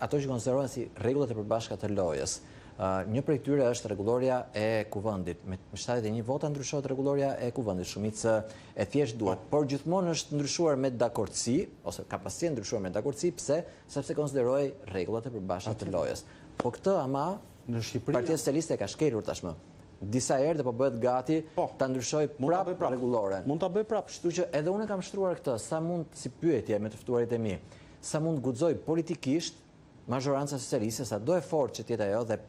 Ato që konsiderohen si rregullat e përbashkëta të lojës. Një prej tyre është rregullorja e Kuvendit. Me 71 vota ndryshohet rregullorja e Kuvendit, shumicë e thjeshtë duhet, por gjithmonë është ndryshuar me dakordësi ose ka pas qenë ndryshuar me dakordësi, pse? Sepse konsiderohej rregullat e përbashkëta të lojës. Po këtë ama në Shqipëri Partia Socialiste e ka shkelur tashmë disa herë dhe po bëhet gati po, ta ndryshojë prapë rregulloren. Mund ta bëjë prapë. Kështu që edhe unë e kam shtruar këtë, sa mund si pyetje me të ftuarit e mi. Sa mund të guxojë politikisht mazhoranca socialiste, sado e fortë që të jetë ajo dhe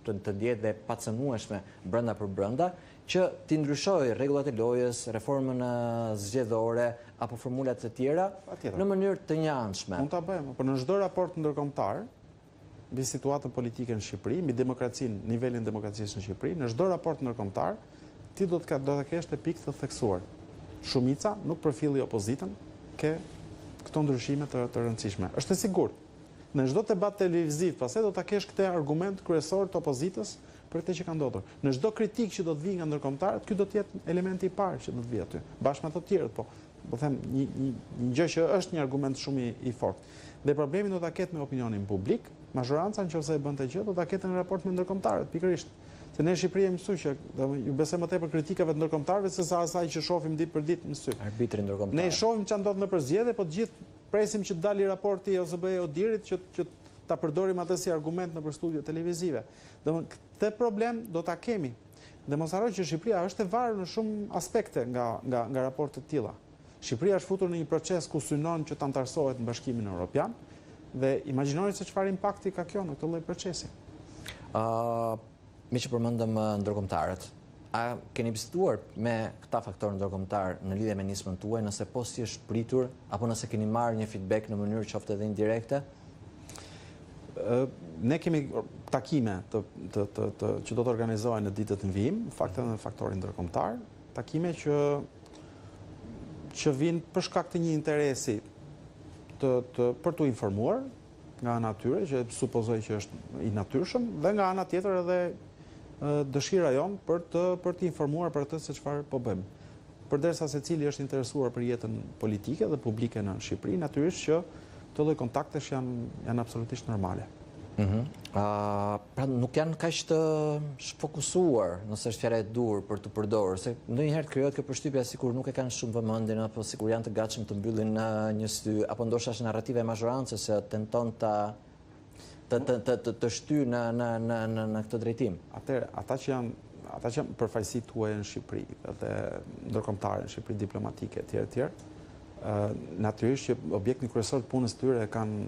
të, të ndjehet dhe e pacënueshme brenda për brenda, që t'i ndryshojë rregullat e lojës, reformën zgjedhore apo formula të tjera në mënyrë të njëanshme. Mund ta bëjmë, por në çdo raport ndërkombëtar mbi situatën politike në Shqipëri, mbi demokracinë, nivelin e demokracisë në Shqipëri, në çdo raport ndërkombëtar, ti do të do ta kesh këtë pikë të theksuar. Shumica nuk përfilli opozitën ke këto ndryshime të, të rëndësishme. Është e sigurt. Në çdo debat televiziv, pastaj do ta kesh këtë argument kryesor të opozitës për këtë që ka ndodhur. Në çdo kritikë që do të vijë nga ndërkombëtarët, ky do të jetë elementi i parë që do të vijë aty, bashkë me të tjerët, po po them një një një gjë që është një argument shumë i, i fortë. Dhe problemin do ta ketë me opinionin publik, mazhoranca nëse e bën këtë gjë do ta ketë në raport me ndërkombëtarët, pikërisht. Se ne në Shqipëri jemi mësuar që do ju besojmë më tepër kritikave të ndërkombëtarëve se sa asaj që shohim ditë për ditë në sy. Arbitri ndërkombëtar. Ne shohim çfarë ndodh nëpër zgjedhje, po të gjithë presim që të dali raporti i OSBE ODIHR-it që që ta përdorim atë si argument nëpër studio televizive. Domethënë këtë problem do ta kemi. Dhe mos harro që Shqipëria është e varur në shumë aspekte nga nga nga raporte të tilla. Shqipëria është futur në një proces ku synon që të anëtarësohet në Bashkimin Evropian dhe imagjinoni se çfarë impakti ka kjo në këtë lloj procesi. Ë, uh, meqë përmendëm ndërkombëtarët, a keni biseduar me këta faktorë ndërkombëtarë në lidhje me nismën tuaj, nëse po si është pritur apo nëse keni marrë një feedback në mënyrë qoftë edhe indirekte? Ne kemi takime të, të, të, të, që do të organizohen në ditët në vijim, në fakt edhe në faktorin ndërkombëtar, takime që që vijnë për shkak të një interesi të, të, për t'u informuar nga ana e tyre, që supozoj që është i natyrshëm, dhe nga ana tjetër edhe dëshira jonë për të për të informuar për atë se çfarë po bëjmë. Përderisa secili është interesuar për jetën politike dhe publike në Shqipëri, natyrisht që këto lloj kontaktesh janë janë absolutisht normale. Mm -hmm. uh, pra nuk janë kaq të shfokusuar, nëse është fjala e duhur për të përdorur, se ndonjëherë të krijohet kjo përshtypja sikur nuk e kanë shumë vëmendjen apo sikur janë të gatshëm të mbyllin një sy, apo ndoshta është narrativa e mazhorancës që tenton ta të të të të, të shtyjë në në në në në këtë drejtim. Atëherë, ata që janë ata që janë përfaqësi të huaja në Shqipëri dhe ndërkombëtare në Shqipëri diplomatike etj etj, ë natyrisht që objektin kryesor të punës tyre e kanë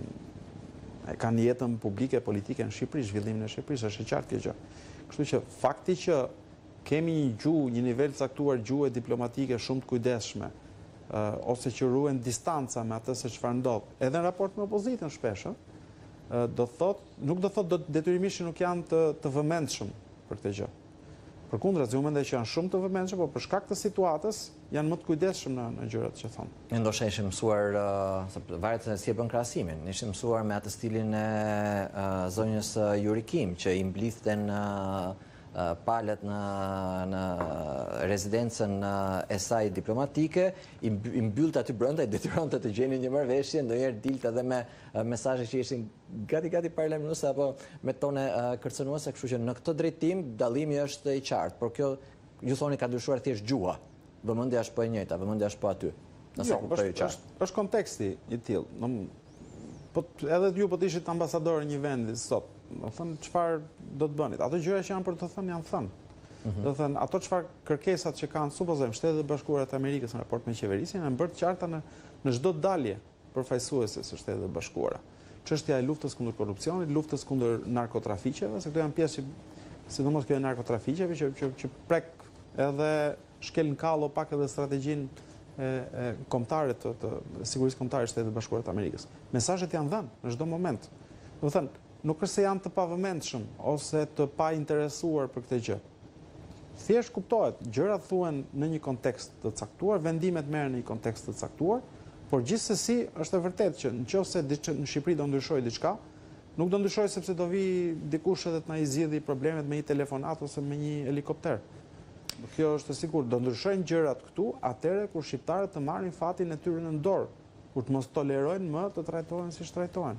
e kanë jetën publike politike në Shqipëri, zhvillimin e Shqipërisë, është e qartë kjo gjë. Kështu që fakti që kemi një gjuhë, një nivel të caktuar gjuhe diplomatike shumë të kujdesshme, ose që ruhen distanca me atë se çfarë ndodh, edhe në raport me opozitën shpesh, ë, do të thotë, nuk do të thotë detyrimisht që nuk janë të të vëmendshëm për këtë gjë. Përkundrazi, unë mendoj që janë shumë të vëmendshëm, por për shkak të situatës janë më të kujdesshëm në në gjërat që thonë. Ne ndoshta ishim mësuar, se varet se si e bën krahasimin, ne ishim mësuar me atë stilin e zonjës Yuri Kim që i mblidhte në palët në në rezidencën e saj diplomatike, i mbyllte aty brenda, i detyronte të gjenin një marrëveshje, ndonjëherë dilte edhe me mesazhe që ishin gati gati paralajmëruese apo me tone kërcënuese, kështu që në këtë drejtim dallimi është i qartë, por kjo ju thoni ka ndryshuar thjesht gjuha. Vëmendja është po e njëjta, vëmendja është po aty. Nëse jo, kuptoj qartë. Është, është konteksti i tillë. Po edhe ju po të ishit ambasador i një vendi sot, domethënë çfarë do të bënit? Ato gjëra që janë për të thënë janë thënë. Mm -hmm. Domethënë ato çfarë kërkesat që kanë supozojmë Shtetet e Bashkuara të Amerikës në raport me qeverisjen janë bërë të qarta në në çdo dalje përfaqësuese së Shteteve të Bashkuara. Çështja e luftës kundër korrupsionit, luftës kundër narkotrafiqeve, se këto janë pjesë që sidomos kjo e narkotrafiqeve që që që prek edhe shkel në kallo pak edhe strategjinë e, e kombëtare të, të sigurisë kombëtare të Shteteve të Bashkuara të Amerikës. Mesazhet janë dhënë në çdo moment. Domethënë, nuk është se janë të pavëmendshëm ose të painteresuar për këtë gjë. Thjesht kuptohet, gjërat thuhen në një kontekst të caktuar, vendimet merren në një kontekst të caktuar, por gjithsesi është e vërtetë që në qoftë se në Shqipëri do ndryshojë diçka, nuk do ndryshojë sepse do vijë dikush edhe të na i zgjidhë problemet me një telefonatë ose me një helikopter. Kjo është e sigurt, do ndryshojnë gjërat këtu atëherë kur shqiptarët të marrin fatin e tyre në dorë, kur të mos tolerojnë më të trajtohen siç trajtohen.